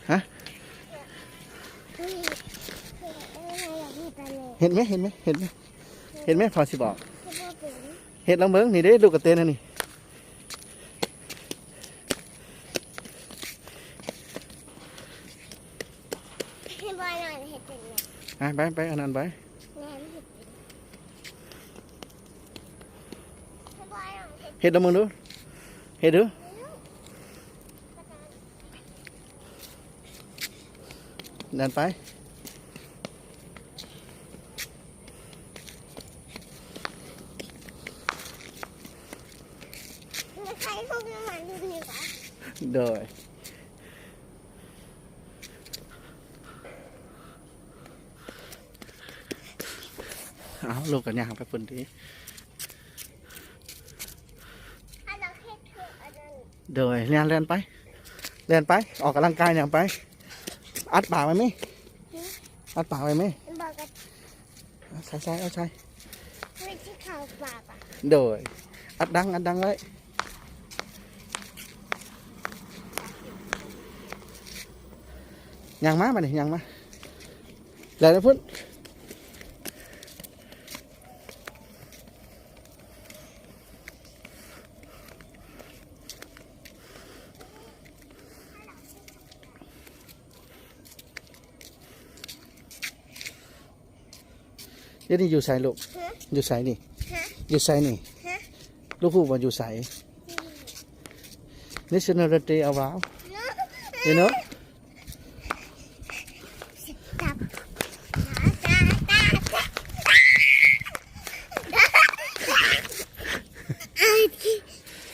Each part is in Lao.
ຮະ? ເຫັນໄໝ? ເຫັນໄໝ? ເຫັນໄໝ? ເຫັນໄໝ? ພໍ່ຊິບອກ. ເຮັດລອງເບິ່ງ. ນີ້ເດ້ ລູກກະເຕນອັນນີ້. ໃຫ້ບອຍນອນເຮັດເປັນແມ່. ອ່ະ ໄປ ໄປ ອັນນັ້ນໄປ. ແມ່ນເຮັດເປັນ. ໃຫ້ບອຍນອນເຮັດ. ເຮັດລອງເບິ່ງດູ. ເຮັດດູ. ແລ່ນໄປ. ໂດຍ. ເອົາ ລູກກໍຍ່າງໄປພຸ້ນຕິ. ໂດຍ ແລ່ນ ແລ່ນໄປ ແລ່ນໄປ ອອກກຳລັງກາຍຫຍັງໄປ. ອັດປາກໄວ້ເມ. ອັດປາກໄວ້ເມ. ໃສ່ ໃສ່ ເອົາໃສ່. ໂດຍ ອັດດັງ ອັດດັງໄວ້. ຍ່າງມາ ບາດນີ້ຍ່າງມາ. ແລ່ນໄປພຸ້ນ. ດຽວນີ້ຢູ່ໃສລູກ? ຮະ? ຢູ່ໃສນີ້? ຮະ? ຢູ່ໃສນີ້? ຮະ? ລູກຮູ້ບໍ່ຢູ່ໃສ? ອືມ National Day ອາວາວ Sit up. You know?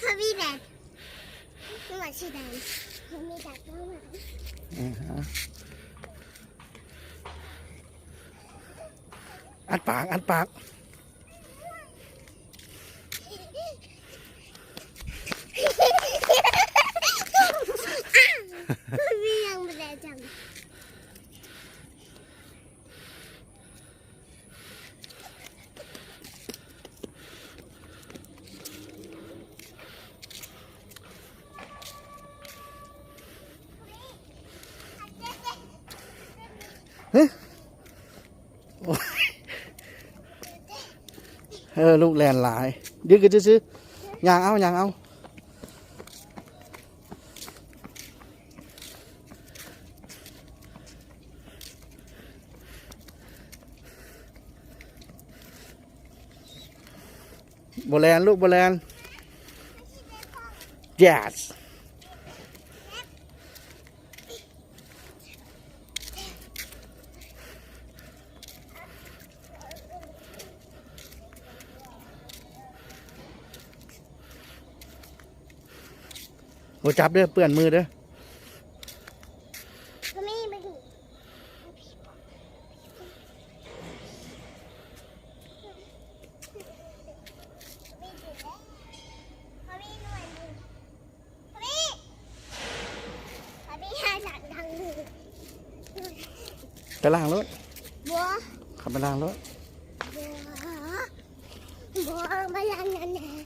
Mommy, Dad. Mommy, Dad. ອືຮະ ອັດປາກ ອັດປາກ. ຮະ? ໂອ້ຍ ເອີ ລູກແລ່ນຫຼາຍ. ຢືນຂຶ້ນຊື່ໆ ຍ່າງເອົາ ຍ່າງເອົາ. ບໍ່ແລ່ນລູກ ບໍ່ແລ່ນ. Yes. ບໍ່ຈັບເດີ ເປື້ອນມືເດີ. ໄປລ້າງໂລດ. ບໍ່ ເຂົ້າໄປລ້າງໂລດ. ບໍ່ ບໍ່ ໄປລ້າງນັ້ນນະ.